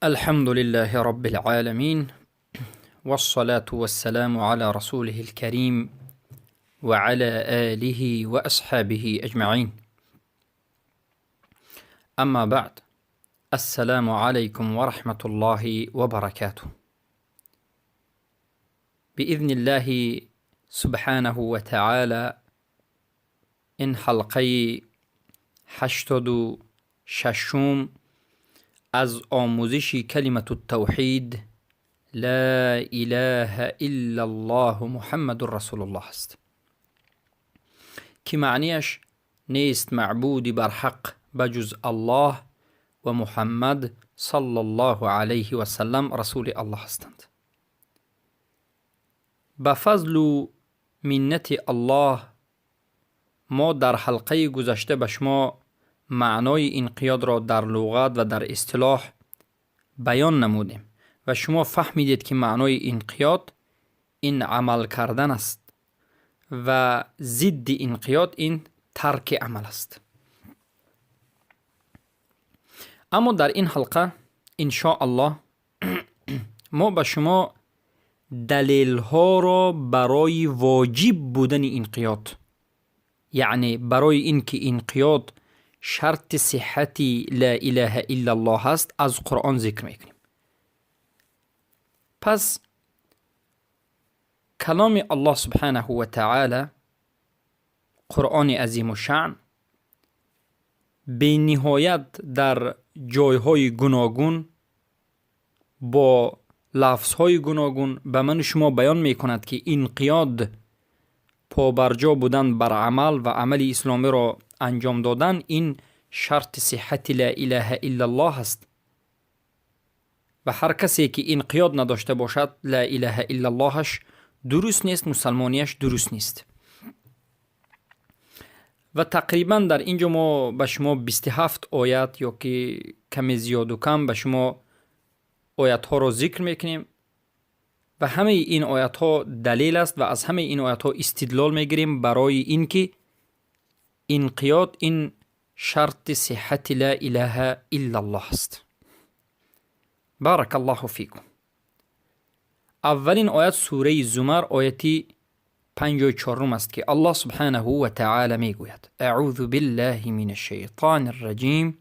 الحمد لله رب العالمين، والصلاة والسلام على رسوله الكريم وعلى آله وأصحابه أجمعين. أما بعد، السلام عليكم ورحمة الله وبركاته. بإذن الله سبحانه وتعالى این حلقه 86 از آموزش کلمة التوحید لا اله الا الله محمد رسول الله است که معنیش نیست معبودی بر حق بجز الله و محمد صلی الله علیه و سلم رسول الله هستند. به فضل و منت الله ما در حلقه گذشته به شما معنای انقیاد را در لغت و در اصطلاح بیان نمودیم و شما فهمیدید که معنای انقیاد این عمل کردن است و ضد انقیاد این ترک عمل است. اما در این حلقه ان الله ما به شما دلیل ها را برای واجب بودن انقیاد، یعنی برای اینکه انقیاد شرط صحت لا اله الا الله است، از قرآن ذکر میکنیم. پس کلام الله سبحانه و تعالی، قرآن عظیم الشأن، بینهایت در جایهای گوناگون با لفظهای گوناگون به من شما بیان میکند که انقیاد، پابرجا بودن بر عمل و عمل اسلامی را انجام دادن، این شرط صحت لا اله الا الله است و هر کسی که انقیاد نداشته باشد، لا اله الا اللهش درست نیست، مسلمانیش درست نیست. و تقریبا در اینجا ما به شما 27 آیت یا که کمی زیاد و کم به شما آیت ها را ذکر میکنیم و همه این آیت ها دلیل است و از همه این آیت ها استدلال میگیریم برای اینکه انقیاد این شرط صحت لا اله الا الله است. بارک الله فیکم. اولین آیت سوره زمر آیتی 54 است که الله سبحانه و تعالی میگوید: اعوذ بالله من الشیطان الرجیم،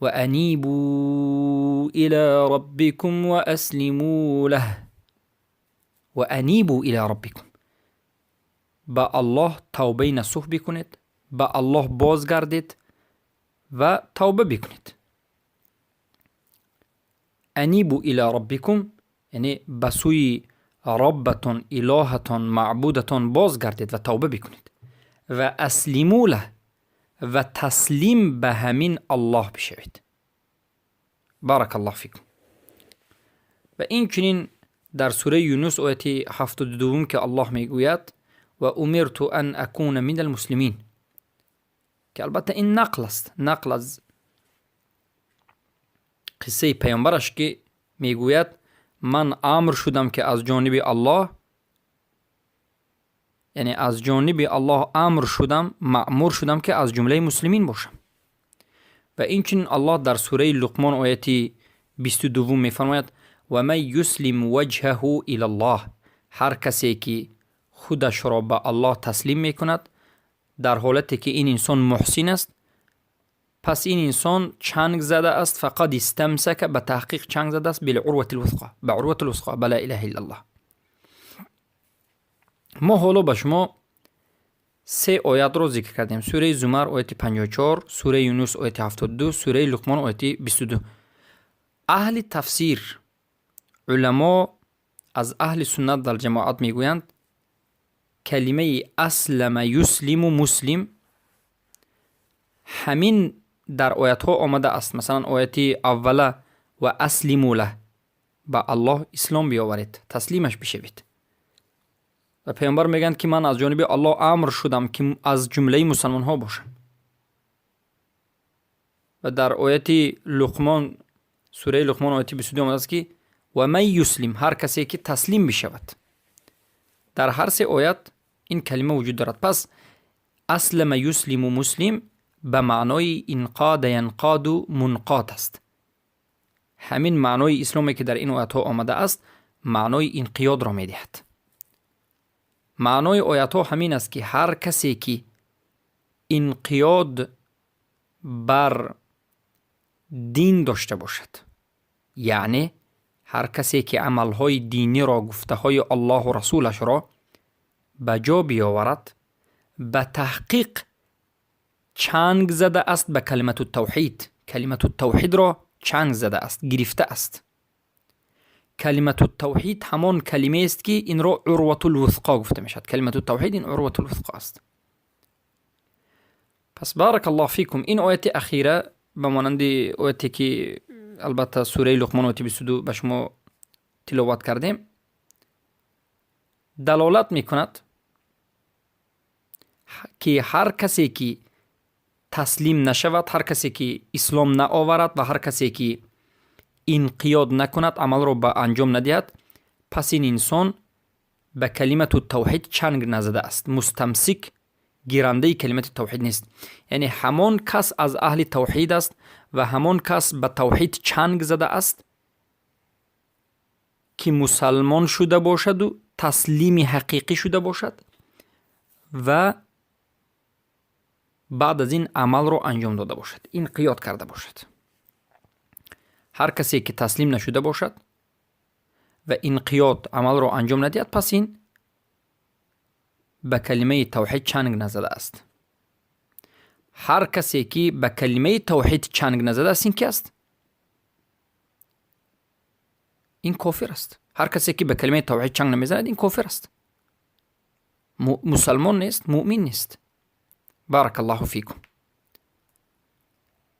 وأنيبوا إلى ربكم وأسلموا له. وأنيبوا إلى ربكم، به الله توبه نصوح بکنید، به الله بازگردید و توبه بکنید. أنيبوا إلى ربكم یعنی به سوی ربتان، الهتان، معبودتان بازگردید و توبه بکنید و أسلموا له و تسلیم به همین الله بشوید. بارک الله فیکم. و این چنین در سوره یونس آیت 72 که الله میگوید: و امرت ان اکون من المسلمین، که البته این نقل است، نقل از قصه پیامبرش که میگوید من امر شدم که از جانب الله، یعنی از جانب الله امر شدم، مأمور شدم که از جمله مسلمین باشم. و این چنین الله در سوره لقمان آیت 22 میفرماید: و من یسلم وجهه الی الله، هر کسی که خودش را به الله تسلیم میکند در حالتی که این انسان محسن است، پس این انسان چنگ زده است، فقد استمسک، به تحقیق چنگ زده است، بالعروة الوثقى، به عروة الوثقى، به لا اله الا الله. ما حالا به شما سه آیت را ذکر کردیم: سوره زمر آیت 54، سوره یونس آیت 72، سوره لقمان آیت 22. اهل تفسیر، علما از اهل سنت در جماعت میگویند کلمه اسلم یسلم مسلم همین در آیت ها آمده است. مثلا آیت اوله و اسلموا له، به الله اسلام بیاورید، تسلیمش بشوید. و پیامبر میگند که من از جانب الله امر شدم که از جمله مسلمان ها باشم. و در آیت لقمان، سوره لقمان آیت 22 آمده است که و من یسلم، هر کسی که تسلیم بشود. در هر سه آیت این کلمه وجود دارد. پس اسلم یسلم مسلم به معنای انقاد ینقاد منقاد است. Ҳамин маънои исломе, ки дар ин оятҳо омадааст, маънои инқиёдро медиҳад. Маънои оятҳо ҳамин аст, ки ҳар касе ки инқиёд бар дин дошта бошад, яъне ҳар касе ки амалҳои диниро, гуфтаҳои Аллоҳу расулашро ба ҷо биёварад, ба таҳқиқ чанг задааст ба калимату тавҳид, калимату тавҳидро чанг задааст, гирифтааст. Калимату тавҳид ҳамон калимаест, ки инро урватул вусқо гуфта мешавад. Калимату тавҳид ин урватул вусқо аст. Пас, баракаллоҳу фикум, ин ояти ахира ба монанди ояте, ки албатта сураи Луқмон, ояти 22 ба шумо тиловат кардем, далолат мекунад, ки ҳар касе ки таслим нашавад, ҳар касе ки ислом наоварад ва ҳар касе ки инқиёд накунад, амалро ба анҷом надиҳад, пас ин инсон ба калимату тавҳид чанг назадааст, мустамсик, гирандаи калимати тавҳид нест. Яъне ҳамон кас аз аҳли тавҳид аст ва ҳамон кас ба тавҳид чанг задааст, ки мусалмон шуда бошаду таслими ҳақиқӣ шуда бошад ва баъд аз ин амалро анҷом дода бошад, инқиёд карда бошад. Ҳар касе ки таслим нашуда бошад ва инқиёд, амалро анҷом надиҳад, пас ин ба калимаи тавҳид чанг назадааст. Ҳар касе ки ба калимаи тавҳид чанг назадааст, ин ки аст? Ин кофир аст. Ҳар касе ки ба калимаи тавҳид чанг намезанад, ин кофир аст, мусалмон нест, муъмин нест. Баракаллоҳу фикум.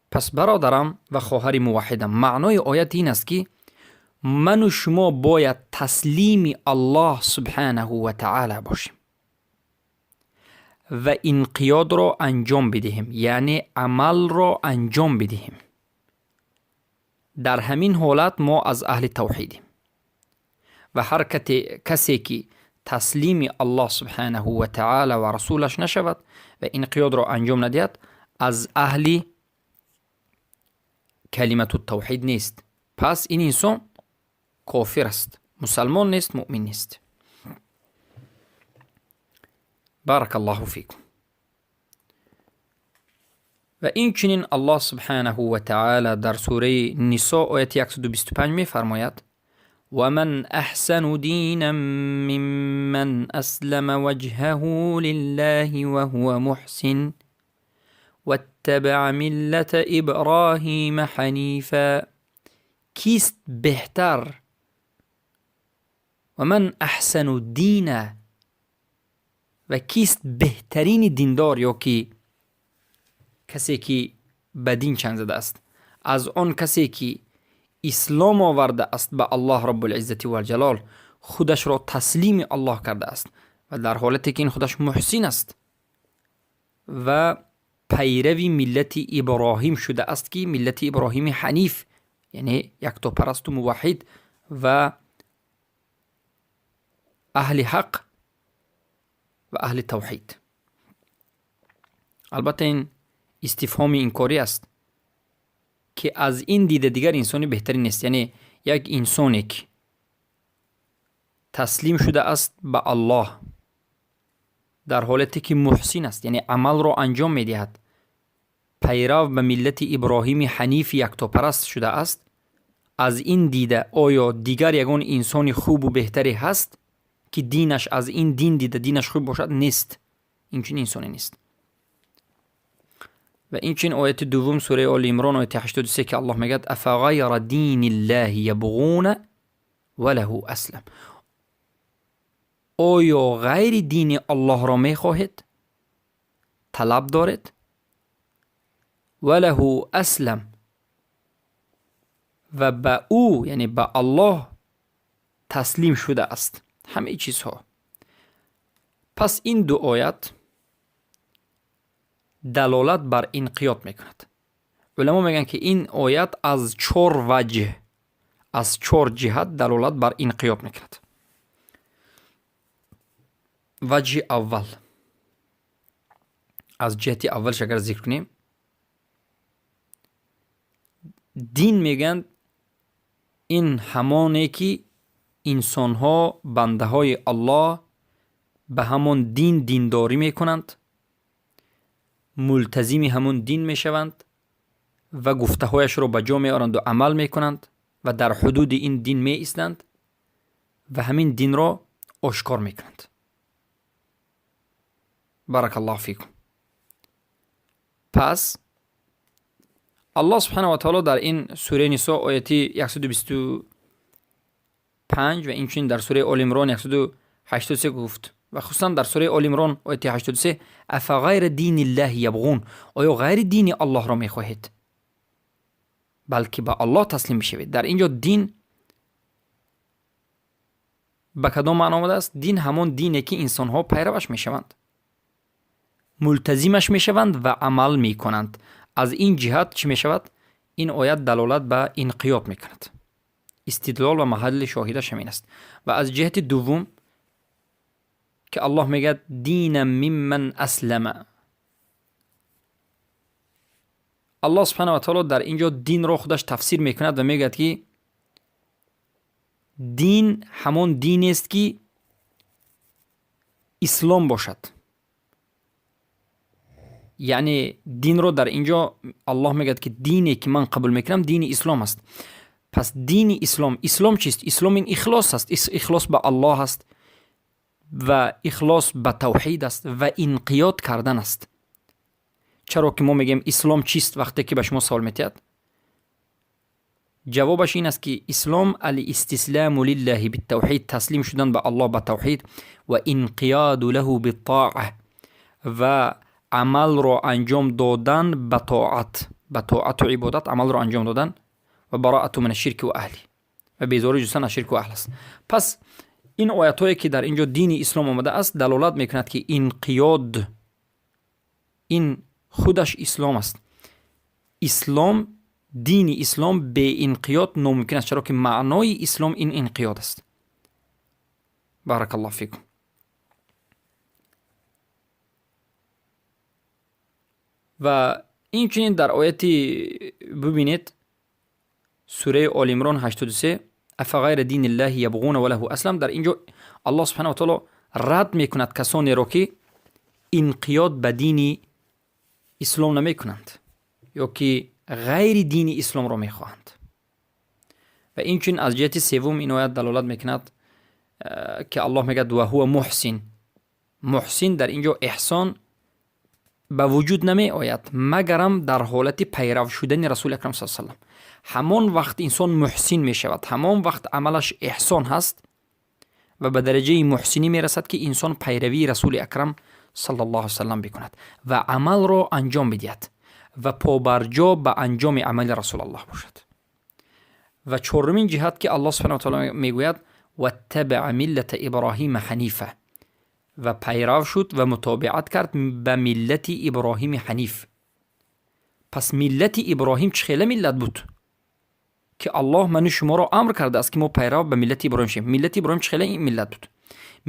Пас, бародарам ва хоҳари муваҳҳидам, маънои оят ин аст, ки ману шумо бояд таслими Аллоҳ субҳанаҳу ва таъала бошем ва инқиёдро анҷом бидиҳем, яъне амалро анҷом бидиҳем. Дар ҳамин ҳолат мо аз аҳли тавҳидем ва ҳар касе ки таслими Аллоҳ субҳанаҳу ва таъала ва расулаш нашавад ва инқиёдро анҷом надиҳад, аз аҳли калимату тавҳид нест. Пас ин инсон кофир аст, мусалмон нест, муъмин нест. Баракаллоҳу фикум. Ва инчунин Аллоҳ субҳанаҳу ва таъала дар сураи Нисо, ояти 125 мефармояд: ومن أحسن دينا ممن أسلم وجهه لله وهو محسن واتبع ملة إبراهيم حنيفا. کیست بهتر؟ ومن أحسن دينا، و کیست بهترین دیندار یا که کسی که به دین چنگ زده است از آن کسی که اسلام آورده است به الله رب العزة والجلال، خودش را تسلیم الله کرده است و در حالتی که این خودش محسن است و پیروی ملت ابراهیم شده است، که ملت ابراهیم حنیف، یعنی یکتاپرست و موحد و اهل حق و اهل توحید. البته این استفهام انکاری است که از این دیده دیگر انسانی بهتری نیست. یعنی یک انسانی که تسلیم شده است به الله در حالتی که محسن است، یعنی عمل را انجام میدهد، پیرو به ملت ابراهیم حنیف یکتاپرست شده است، از این دیده آیا دیگر یگان انسان خوب و بهتری هست که دینش از این دین دیده دینش خوب باشد؟ نیست، این چنین انسانی نیست. و این چنین آیت دوم سوره آل عمران، آیت 83 که الله میگه: افغیر دین الله یبغون وله اسلم. آیا غیر دین الله را میخواهید، طلب دارید؟ وله اسلم، و به او، یعنی به الله تسلیم شده است همه چیزها. پس این دو آیت دلالت بر انقیاد میکند. علما میگن که این آیت از چهار وجه، از چهار جهت دلالت بر انقیاد میکند. وجه اول، از جهت اولش اگر ذکر کنیم، دین میگن Ин ҳамоне ки инсонҳо, бандаҳои Аллоҳ, ба ҳамон дин диндорӣ мекунанд, мултазими ҳамон дин мешаванд ва гуфтаҳояшро ба ҷо меоранд ва амал мекунанд ва дар ҳудуди ин дин меистанд ва ҳамин динро ошкор мекунанд. Баракаллоҳу фикум. Пас Аллоҳ субҳанаҳу ва таоло дар ин сураи Нисо ояти 125 ва инчунин дар сураи Оли Имрон 183 гуфт ва хусусан дар сураи Оли Имрон ояти 83: афа ғайра дини ллаҳи ябғун, оё ғайри дини Аллоҳро мехоҳед, балки ба Аллоҳ таслим бишавед. Дар ин ҷо дин ба кадом маъно омадааст? Дин ҳамон дине ки инсонҳо пайраваш мешаванд, мултазимаш мешаванд ва амал мекунанд. Аз ин ҷиҳат чӣ мешавад? Ин оят далолат ба инқиёд мекунад. Истидлол ва маҳалли шоҳидаш ҳамин аст. Ва аз ҷиҳати дуввум ки Аллоҳ мегӯяд дина мимман аслама, Аллоҳ субҳанаҳу ва таоло дар ин ҷо динро худаш тафсир мекунад ва мегӯяд ки дин ҳамон динест ки ислом бошад. Яъне динро дар ин ҷо Аллоҳ мегӯяд ки дине ки ман қабул мекунам дини ислом аст. Пас дини ислом, ислом чист? Ислом ин ихлос аст. Ихлос ба Аллоҳ аст ва ихлос ба тавҳид аст ва инқиёд кардан аст. Чаро ки мо мегӯем ислом чист вақте ки ба шумо савол метиҳад? Ҷавобаш ин аст ки ислом алистисламу лиллаҳи биттавҳид, таслим шудан ба Аллоҳ ба тавҳид ва инқиёду лаҳу биттоа ва амалро анҷом додан ба тоат, ба тоату ибодат амалро анҷом додан ва бароату мин ашширки ва аҳли ва безорӣ ҷустан аз ширку аҳл аст. Пас ин оятҳое ки дар ин ҷо дини ислом омадааст далолат мекунад ки инқиёд ин худаш ислом аст. Ислом, дини ислом беинқиёд номумкин аст, чаро ки маънои ислом ин инқиёд аст. Баракаллоҳу фикум. Ва инчунин дар ояти бубинед сураи Оли Имрон 83: афа ғайра дини ллаҳи ябғуна ва лаҳу аслам. Дар ин ҷо Аллоҳ субҳанаҳу ва таоло рад мекунад касонеро ки инқиёд ба дини ислом намекунанд ё ки ғайри дини исломро мехоҳанд. Ва инчунин аз ҷиҳати севум ин оят далолат мекунад ки Аллоҳ мегӯяд ва ҳува муҳсин. Муҳсин дар ин ҷо эҳсон ба вуҷуд намеояд магарам дар ҳолати пайрав шудани Расули акрам саллаллоҳу алайҳи васаллам. Ҳамон вақт инсон муҳсин мешавад, ҳамон вақт амалаш эҳсон ҳаст ва ба дараҷаи муҳсинӣ мерасад ки инсон пайравии Расули акрам саллаллоҳу алайҳи васаллам бикунад ва амалро анҷом бидиҳад ва побарҷо ба анҷоми амали Расулаллоҳ бошад. Ва чорумин ҷиҳат ки Аллоҳ субҳанаҳу ва таоло мегӯяд ваттабаа миллата Иброҳима ҳанифа ва пайрав шуд ва мутобиат кард ба миллати Иброҳими ҳаниф. Пас миллати Иброҳим чӣ хела миллат буд ки Аллоҳ ману шуморо амр кардааст ки мо пайрав ба миллати Иброҳим шавем? Миллати Иброҳим чӣ хела миллат буд?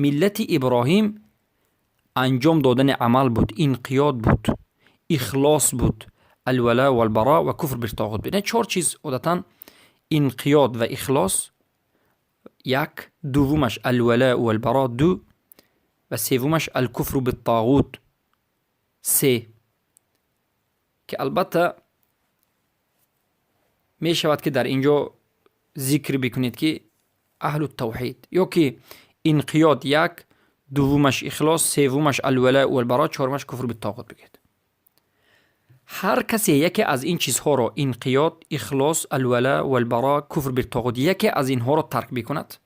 Миллати Иброҳим анҷом додани амал буд, инқиёд буд, ихлос буд, алвала валбаро ва куфр биртоғут буд. Чор чиз одатан: инқиёд ва ихлос як, дуввумаш алвала валбаро ду ва севумаш алкуфру биттоғут се, ки албатта мешавад ки дар ин ҷо зикр бикунед ки аҳлу тавҳид ё ки инқиёд як, дуввумаш ихлос, севумаш алвала валбаро, чорумаш куфр биттоғут бигӯед. Ҳар касе яке аз ин чизҳоро инқиёд, ихлос, алвала валбаро, куфр биттоғут яке аз инҳоро тарк бикунад,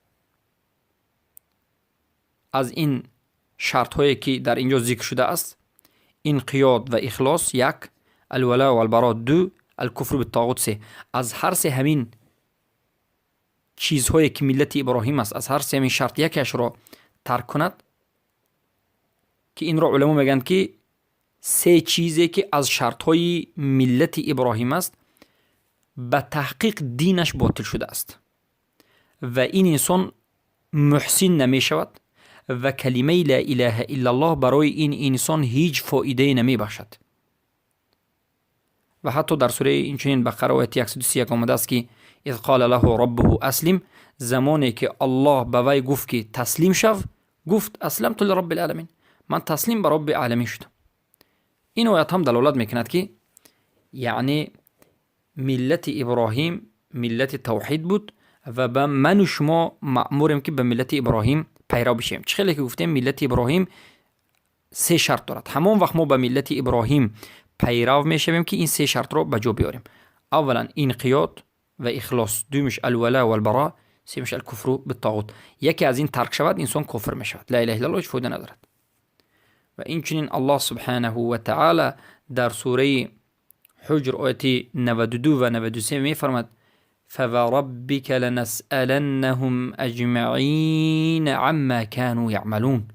аз ин шартҳое ки дар ин ҷо зикр шудааст, инқиёд ва ихлос як, алвала валбаро ду, алкуфру биттоғут се, аз ҳар се ҳамин чизҳое ки миллати Иброҳим аст, аз ҳар се ҳамин шарт якеашро тарк кунад, ки инро уламо мегӯянд ки се чизе ки аз шартҳои миллати Иброҳим аст, ба таҳқиқ динаш ботил шудааст ва ин инсон муҳсин намешавад ва калимаи ла илаҳа иллаллоҳ барои ин инсон ҳеҷ фоидае намебахшад. Ва ҳатто дар сураи инчунин Бақара ояти 131 омадааст ки إذ قال له ربه أسلم. Замоне ки Аллоҳ ба вай гуфт, ки таслим шав, гуфт: أسلمت لرب العالمين, ман таслим ба Робби аламин шудам. Ин оят ҳам далолат мекунад, ки яъне миллати Иброҳим миллати тавҳид буд ва ба ману шумо маъмурем, ки ба миллати Иброҳим пайрав бишавем. Чӣ хеле ки гуфтем, миллати Иброҳим се шарт дорад. Ҳамон вақт мо ба миллати Иброҳим пайрав мешавем, ки ин се шартро ба ҷо биёрем: аввалан, инқиёд ва ихлос, дуюмиш, الولاء والبراء, сеюмиш, الكفر بالطاغوت. Яке аз ин тарк шавад, инсон кофир мешавад, لا إله إلا الله ҳеҷ фоида надорад. Ва инчунин Аллоҳ سبحانه وتعالى дар сураи Ҳуҷр, ояти 92 ва 93 мефармад: فوربك لنسألنهم أجمعين عما كانوا يعملون.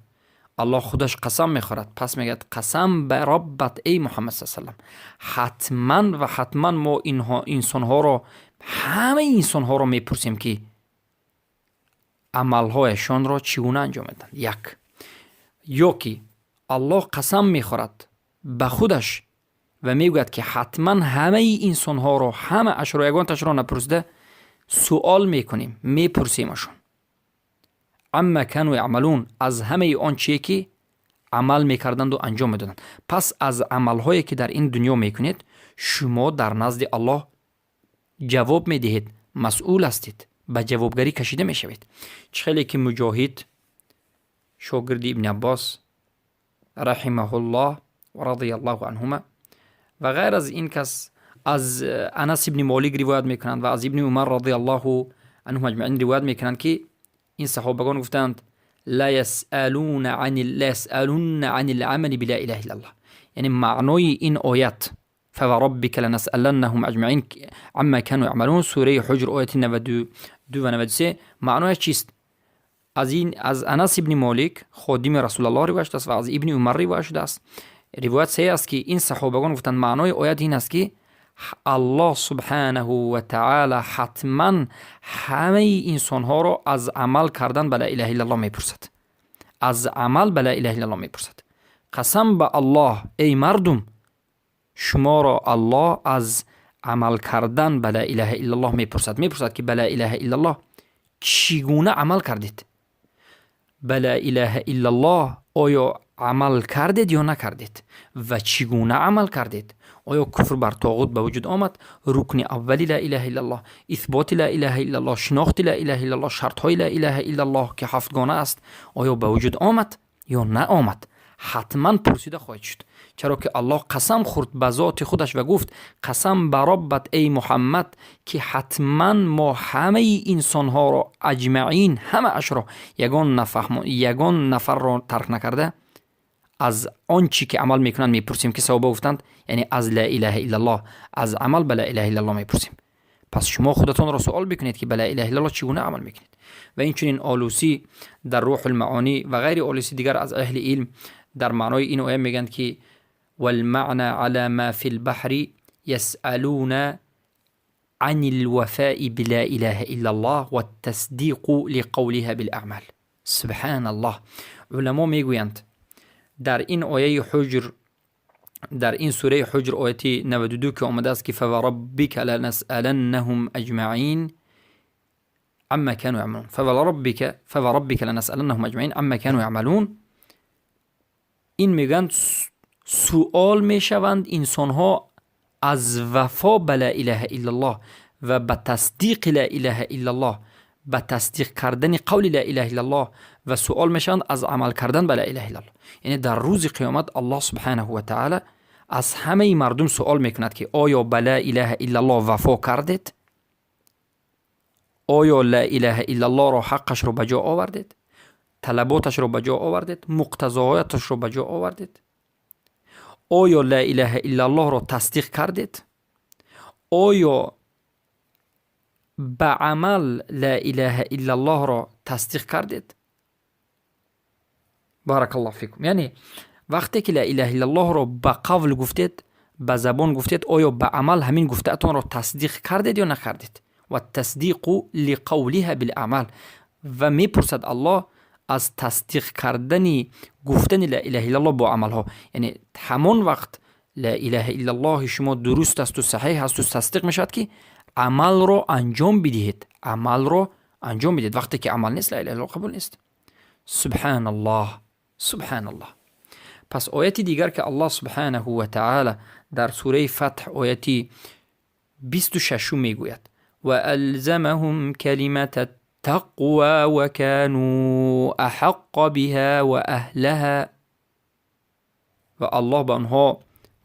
Аллоҳ худаш қасам мехӯрад, пас мегӯяд: қасам ба Роббат, эй Муҳаммад са салам, ҳатман ва ҳатман мо инсонҳоро, ҳамаи инсонҳоро мепурсем, ки амалҳояшонро чӣ гуна анҷом медиҳанд. Як ё ки Аллоҳ қасам мехӯрад ба худаш ва мегӯяд, ки ҳатман ҳамаи инсонҳоро, ҳамаашро, ягонташро напурсида, суол мекунем, мепурсемашон عما كانوا يعملون, аз ҳамаи он чие, ки амал мекарданду анҷом медоданд. Пас аз амалҳое, ки дар ин дунё мекунед, шумо дар назди Аллоҳ ҷавоб медиҳед, масъул ҳастед, ба ҷавобгарӣ кашида мешавед. Чӣ хеле ки Муҷоҳид, шогирди Ибни Аббос رحمه الله رضي الله عنهما, ва ғайр аз ин кас, аз Анас ибни Молик ривоят мекунанд ва аз Ибни Умар رضي الله عنهم أجمعين ривоят мекунанд, ки ин саҳобагон гуфтанд: ليسألن عن العمل بلا إله إلا الله. Яъне маънои ин оят فوربك لنسألنهم أجمعين عما كانوا يعملون, сураи Ҳуҷр, ояти 92 ва 93, маънояш чист? Аз ин аз Анас ибни Молик, ходими Расулаллоҳ, ривоят шудааст ва аз Ибни Умар ривоят шудааст. Ривоят саҳеҳ аст, ки ин саҳобагон гуфтанд: маънои оят ин аст, ки Аллоҳ سبحانه وتعالى ҳатман ҳамаи инсонҳоро аз амал кардан ба لا إله إلا الله мепурсад, аз амал ба لا إله إلا الله мепурсад. Қасам ба Аллоҳ, эй мардум, шуморо Аллоҳ аз амал кардан ба لا إله إلا الله мепурсад. Мепурсад, ки ба لا إله إلا الله чӣ гуна амал кардед, ба لا إله إلا الله оё амал кардед ё накардед ва чӣ гуна амал кардед? Оё куфр бар тоғут ба вуҷуд омад? Рукни аввали لا إله إلا الله, исботи لا إله إلا الله, шинохти لا إله إلا الله, шартҳои لا إله إلا الله, ки ҳафтгона аст, оё ба вуҷуд омад ё наомад? Ҳатман пурсида хоҳед шуд, чаро ки Аллоҳ қасам хӯрд ба зоти худаш ва гуфт: қасам ба Роббат, эй Муҳаммад, ки ҳатман мо ҳамаи инсонҳоро, أجمعين, ҳамаашро, ягон нафарро тарк накарда, аз он чӣ ки амал мекунанд мепурсем. Ки саҳоба гуфтанд: яъне аз لا إله إلا الله, аз амал ба لا إله إلا الله мепурсем. Пас шумо худатонро суол бикунед, ки ба لا إله إلا الله чӣ гуна амал мекунед. Ва инчунин Олусӣ дар Рӯҳулмаонӣ ва ғайри Олусӣ, дигар аз аҳли илм, дар маънои ин оя мегӯянд, ки والمعنى على ما في البحر يسألون عن الوفاء بلا إله إلا الله والتصديق لقولها بالأعمال. سبحان الله. Уламо мегӯянд, дар ин ояи Ҳуҷр, дар ин сураи Ҳуҷр, ояти 92, ки омадааст, ки فوربك لنسألنهم أجمعين عما كانوا يعملون, فوربك لنسألنهم أجمعين عما كانوا يعملون, ин мегӯянд, суол мешаванд инсонҳо аз вафо ба لا إله إلا الله ва ба тасдиқи لا إله إلا الله, ба тасдиқ кардани қавли لا إله إلا الله ва суол мешаванд аз амал кардан ба لا إله إلا الله. Яъне дар рӯзи қиёмат Аллоҳ سبحانه وتعالى аз ҳамаи мардум суол мекунад, ки оё ба لا إله إلا الله вафо кардед? Оё لا إله إلا الله ро ҳаққашро ба ҷо овардед, талаботашро ба ҷо овардед, муқтазояташро ба ҷо овардед? Оё لا إله إلا الله ро тасдиқ кардед? Оё ба амал لا إله إلا الله ро тасдиқ кардед? بارك الله فيكم. Яъне вақте ки لا إله إلا الله ро ба қавл гуфтед, ба забон гуфтед, оё ба амал ҳамин гуфтаатонро тасдиқ кардед ё накардед? والتصديق لقولها بالأعمال. Ва мепурсад Аллоҳ аз тасдиқ кардани гуфтани لا إله إلا الله бо амалҳо. Яъне ҳамон вақт لا إله إلا الله и шумо дуруст асту саҳеҳ асту тасдиқ мешавад, ки Амалро анҷом бидиҳед, амалро анҷом бидиҳед. Вақте ки амал нест, ла илаҳа иллаллоҳ қабул нест. Субҳаналлоҳ, субҳаналлоҳ. Пас ояти дигар, ки Аллоҳ субҳанаҳу ва таъала дар сураи Фатҳ, ояти 26-ум мегӯяд: ва алзамаҳум калимата тақва ва кану аҳаққа биҳа ва аҳлаҳа. Ва Аллоҳ ба онҳо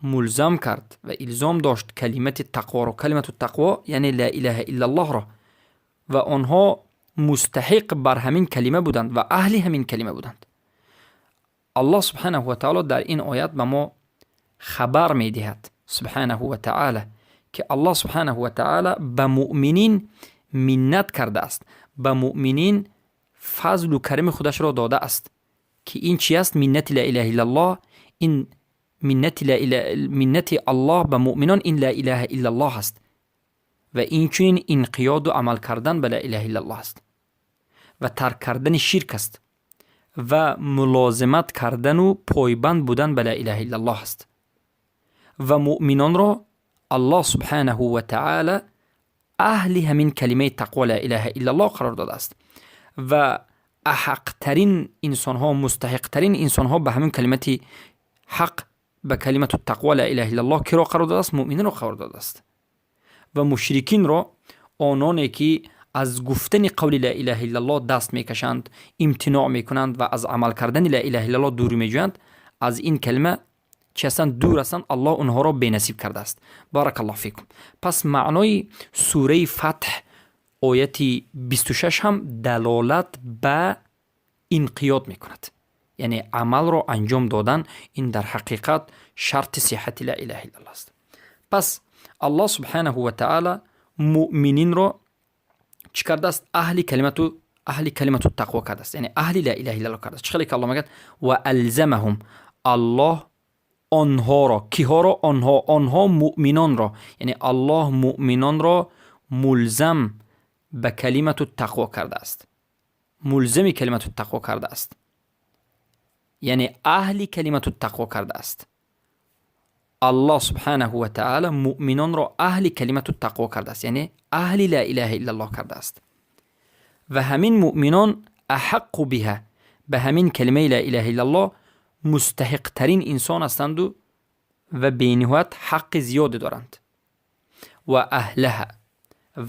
мулзам кард ва илзом дошт калимати тақворо, калимату тақво, яъне ла илаҳа иллаллоҳро, ва онҳо мустаҳиқ бар ҳамин калима буданд ва аҳли ҳамин калима буданд. Аллоҳ субҳанаҳу ва таъало дар ин оят ба мо хабар медиҳад, субҳанаҳу ва таъала, ки Аллоҳ субҳанаҳу ва таъала ба муъминин миннат кардааст, ба муъминин фазлу карами худашро додааст, ки ин чи аст? Миннати ла илаҳа иллаллоҳ. Ин миннати Аллоҳ ба муъминон ин ла илаҳа иллаллоҳ аст ва инчунин инқиёду амал кардан ба ла илаҳа иллаллоҳ аст ва тарк кардани ширк аст ва мулозимат кардану пойбанд будан ба ла илаҳа иллаллоҳ аст. Ва муъминонро Аллоҳ субҳанаҳу ва таъала аҳли ҳамин калимаи тақво, ла илаҳа иллаллоҳ, қарор додааст ва аҳақтарин инсонҳо, мустаҳиқтарин инсонҳо ба ҳамин калимати ҳақ, ба калимату тақво, ла илаҳа иллаллоҳ, киро қарор додааст? Муъмининро қарор додааст. Ва мушрикинро, ононе ки аз гуфтани қавли ла илаҳа иллаллоҳ даст мекашанд, имтиноъ мекунанд ва аз амал кардани ла илаҳа иллаллоҳ дурӣ меҷӯянд, аз ин калима чи ҳастанд? Дур ҳастанд. Аллоҳ онҳоро бенасиб кардааст. Баракаллоҳ фикум. Пас маънои сураи Фатҳ, ояти 26 ҳам далолат ба инқиёд мекунад, яъне амалро анҷом додан ин дар ҳақиқат шарти сиҳҳати ла илаҳа иллаллоҳ аст. Пас Аллоҳ субҳанаҳу ва таъала муъмининро чӣ кардааст? Аҳли калимату тақво кардааст, яъне аҳли ла илаҳа иллаллоҳ кардааст. Чӣ хеле ки Аллоҳ мегӯяд: ва алзамаҳум. Аллоҳ онҳоро, киҳоро? Онҳо муъминонро, яъне Аллоҳ муъминонро мулзам ба калимату тақво кардааст, мулзами калимату тақво кардааст, яъне аҳли калимату тақво кардааст. Аллоҳ субҳанаҳу ва таъала муъминонро аҳли калимату тақво кардааст, яъне аҳли ла илаҳа иллаллоҳ кардааст. Ва ҳамин муъминон аҳаққу биҳа, ба ҳамин калимаи ла илаҳа иллаллоҳ мустаҳиқтарин инсон ҳастанду ва бениҳоят ҳаққи зиёде доранд, ва аҳлаҳа,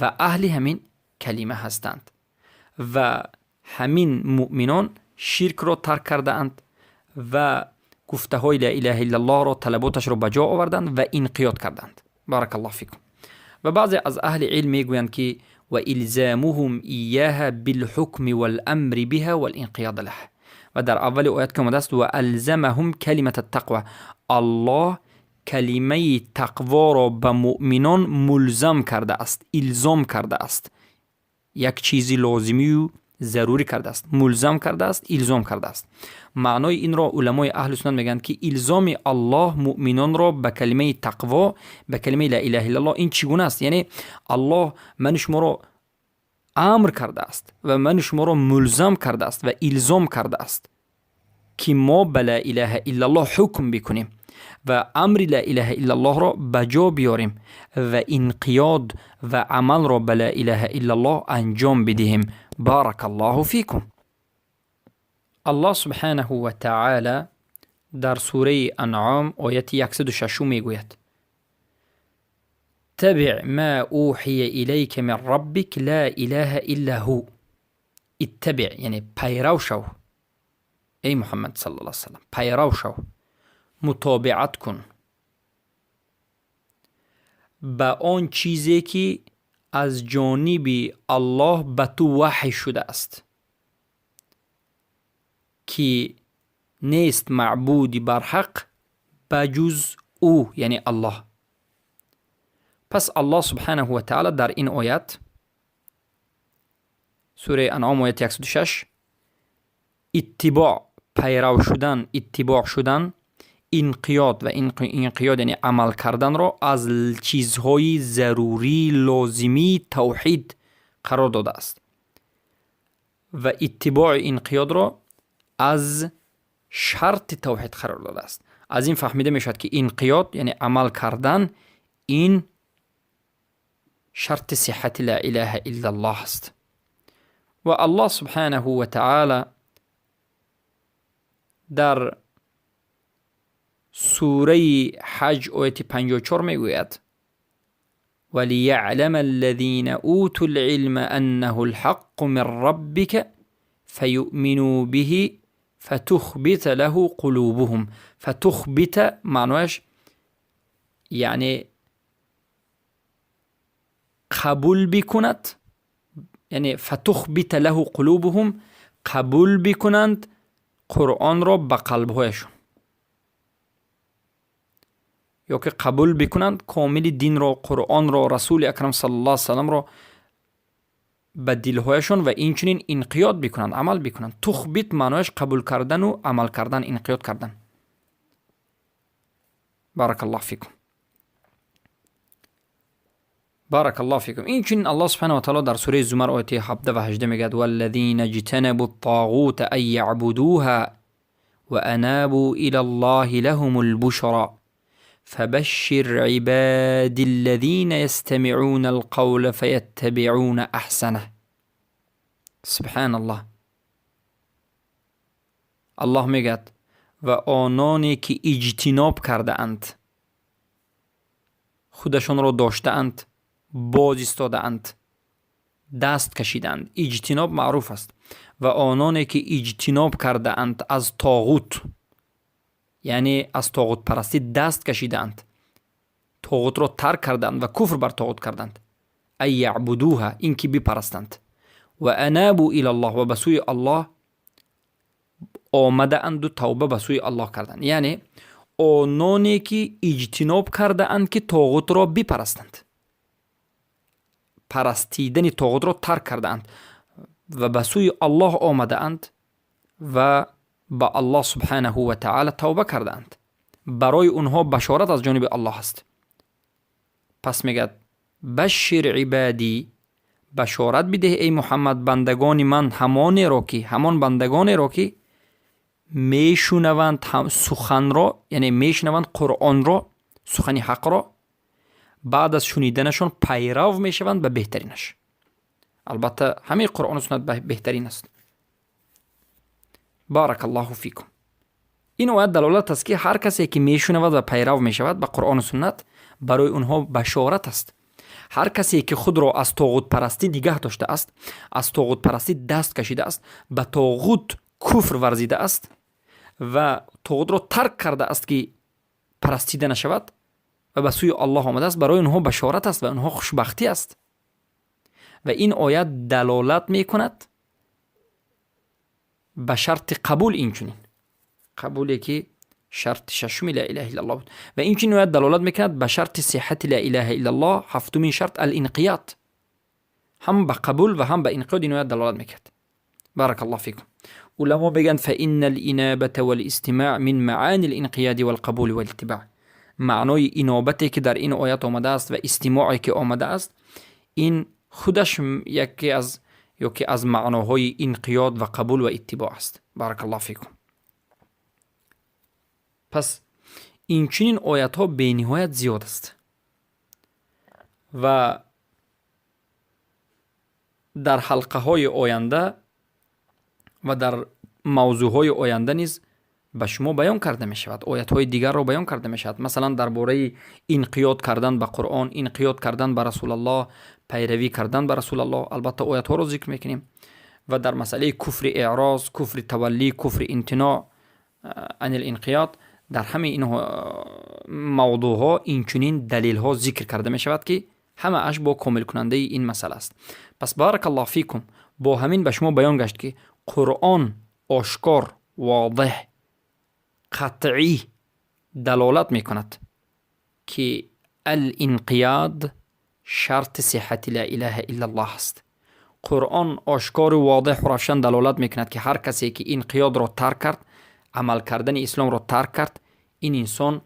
ва аҳли ҳамин калима ҳастанд. Ва ҳамин муъминон ширкро тарк кардаанд ва гуфтаҳои ла илаҳа иллаллоҳро, талаботашро ба ҷо оварданд ва инқиёд карданд. Баракаллоҳ фикум. Ва баъзе аз аҳли илм мегӯянд, ки ва илзамуҳум ияҳа билҳукми валамри биҳа валинқиёда лаҳа. Ва дар аввали оят ки омадааст: ва алзамаҳум калимата тақва, Аллоҳ калимаи тақворо ба муъминон мулзам кардааст, илзом кардааст, як чизи лозимию зарурӣ кардааст, мулзам кардааст, илзом кардааст. Маънои инро уламои аҳли суннат мегӯянд, ки илзоми Аллоҳ муъминонро ба калимаи тақво, ба калимаи ла илаҳа иллаллоҳ ин чӣ гуна аст? Яъне Аллоҳ ману шуморо амр кардааст ва ману шуморо мулзам кардааст ва илзом кардааст, ки мо ба ла илаҳа иллаллоҳ ҳукм бикунем ва амри ла илаҳа иллаллоҳро ба ҷо биёрем ва инқиёд ва амалро ба ла илаҳа иллаллоҳ анҷом бидиҳем. Баракаллоҳу фикум. Аллоҳ субҳанаҳу ва таъала дар сураи Анъом, ояти 106 мегӯяд: اتبع ما أوحي إليك من ربك لا إله إلا هو. اتبع, яъне пайрав шав, эй Муҳаммад саллаллоҳу алайҳи васаллам, пайрав шав, мутобиат кун ба он чизе, ки аз ҷониби Аллоҳ ба ту ваҳй шудааст, ки нест маъбуди барҳақ ба ҷуз ӯ, яъне Аллоҳ. Пас Аллоҳ субҳанаҳу ва таъала дар ин оят, сураи Анъом, ояти 106, иттибоъ, пайрав шудан, иттибоъ шудан, инқиёд ва инқиёд, яъне амал карданро аз чизҳои зарурӣ, лозимии тавҳид қарор додааст ва иттибои инқиёдро аз шарти тавҳид қарор додааст. Аз ин фаҳмида мешавад, ки инқиёд, яъне амал кардан, ин Шарти сиҳҳати ла илаҳа иллаллоҳ аст. Ва Аллоҳ субҳанаҳу ва таъала дар сураи Ҳаҷ, ояти 54 мегӯяд: وليعلم الذين أوتوا العلم أنه الحق من ربك فيؤمنوا به فتخبت له قلوبهم. فتخبت маънояш яъне қабул бикунад, яъне فتخبت له قلوبهم, қабул бикунанд Қуръонро ба қалбҳояшон ё ки қабул бикунанд комили динро, Қуръонро, Расули Акрам саллаллоҳу алайҳи васалламро ба дилҳояшон ва инчунин инқиёд бикунанд, амал бикунанд. تخبت маънояш қабул кардану амал кардан, инқиёд кардан. بارك الله فيكم، بارك الله فيكم. Инчунин Аллоҳ سبحانه وتعالى дар сураи Зумар, ояти 17 ва 18 мегӯяд: والذين اجتنبوا الطاغوت أن يعبدوها وأنابوا إلى الله لهم البشرى فبشر عبادي الذين يستمعون القول فيتبعون أحسنه. سبحان الله. Аллоҳ мегӯяд: ва ононе ки иҷтиноб кардаанд, худашонро доштаанд, боз истодаанд, даст кашидаанд. Иҷтиноб маъруф аст. Ва ононе ки иҷтиноб кардаанд аз тоғут, яъне аз тоғутпарастӣ даст кашидаанд, тоғутро тарк кардаанд ва куфр бар тоғут карданд, أن يعبدوها, ин ки бипарастанд, وأنابوا إلى الله, ва ба сӯи Аллоҳ омадаанду тавба ба сӯи Аллоҳ карданд. Яъне ононе ки иҷтиноб кардаанд, ки тоғутро бипарастанд, парастидани тоғутро тарк кардаанд ва ба сӯи Аллоҳ омадаанд ва ба Аллоҳ سبحانه وتعالى тавба кардаанд, барои онҳо башорат аз ҷониби Аллоҳ аст. Пас мегӯяд: بشر عبادي, башорат бидеҳ, эй Муҳаммад, бандагони ман, ҳамонеро ки, ҳамон бандагонеро ки мешунаванд суханро, яъне мешунаванд Қуръонро, сухани ҳақро, баъд аз шуниданашон пайрав мешаванд ба беҳтаринаш. Албатта, ҳамаи Қуръону суннат беҳтарин аст. بارك الله فيكم. Ин оят далолат аст, ки ҳар касе ки мешунавад ва пайрав мешавад ба Қуръону суннат, барои онҳо башорат аст. Ҳар касе ки худро аз тоғутпарастӣ нигаҳ доштааст, аз тоғутпарастӣ даст кашидааст, ба тоғут куфр варзидааст ва тоғутро тарк кардааст, ки парастида нашавад, ва ба сӯи Аллоҳ омадааст, барои онҳо башорат аст ва онҳо хушбахтӣ аст. Ва ин оят далолат мекунад ба шарти қабул, инчунин қабуле ки шарти шашуми لا إله إلا الله буд. Ва инчунин оят далолат мекунад ба шарти сиҳҳати لا إله إلا الله, ҳафтумин шарт, الانقياد. Ҳам ба қабул ва ҳам ба инқиёд ин оят далолат мекард. بارك الله فيكم. Уламо мегӯянд: فإن الإنابة والاستماع من معاني الانقياد والقبول والاتباع. Маънои инобате ки дар ин оят омадааст ва истимоъе ки омадааст, ин худаш яке аз ё ки аз маъноҳои инқиёд ва қабул ва иттибоъ аст. بارك الله فيكم. Пас инчунин оятҳо бениҳоят зиёд аст ва дар ҳалқаҳои оянда ва дар мавзӯъҳои оянда низ ба шумо баён карда мешавад, оятҳои дигарро баён карда мешавад. Масалан, дар бораи инқиёд кардан ба Қуръон, инқиёд кардан ба Расулаллоҳ, пайравӣ кардан ба Расулаллоҳ, албатта, оятҳоро зикр мекунем ва дар масъалаи куфри эъроз, куфри таваллӣ, куфри имтиноъ عن الانقياد, дар ҳамаи ин мавдӯъҳо инчунин далелҳо зикр карда мешавад, ки ҳамааш бо комилкунандаи ин масъала аст. Пас, بارك الله فيكم, бо ҳамин ба шумо баён гашт, ки Қуръон ошкор, возеҳ, қатъӣ далолат мекунад, ки الانقياد шарти сиҳҳати لا إله إلا الله аст. Қуръон ошкору возеҳу равшан далолат мекунад, ки ҳар касе ки инқиёдро тарк кард, амал кардани исломро тарк кард, ин инсон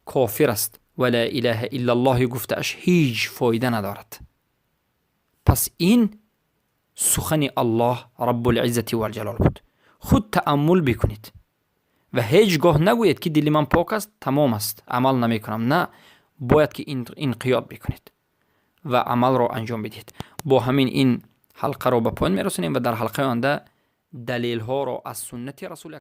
кофир аст ва لا إله إلا الله и гуфтааш ҳеҷ фоида надорад. Пас ин сухани Аллоҳ رب العزة والجلال буд. Худ тааммул бикунед ва ҳеҷ гоҳ нагӯед, ки дили ман пок аст, тамом аст, амал намекунам. На, бояд ки инқиёд бикунед. Ва амалро анҷом бидиҳед. Бо ҳамин ин ҳалқаро ба поён мерасонем ва дар ҳалқаи оянда далелҳоро аз суннати Расули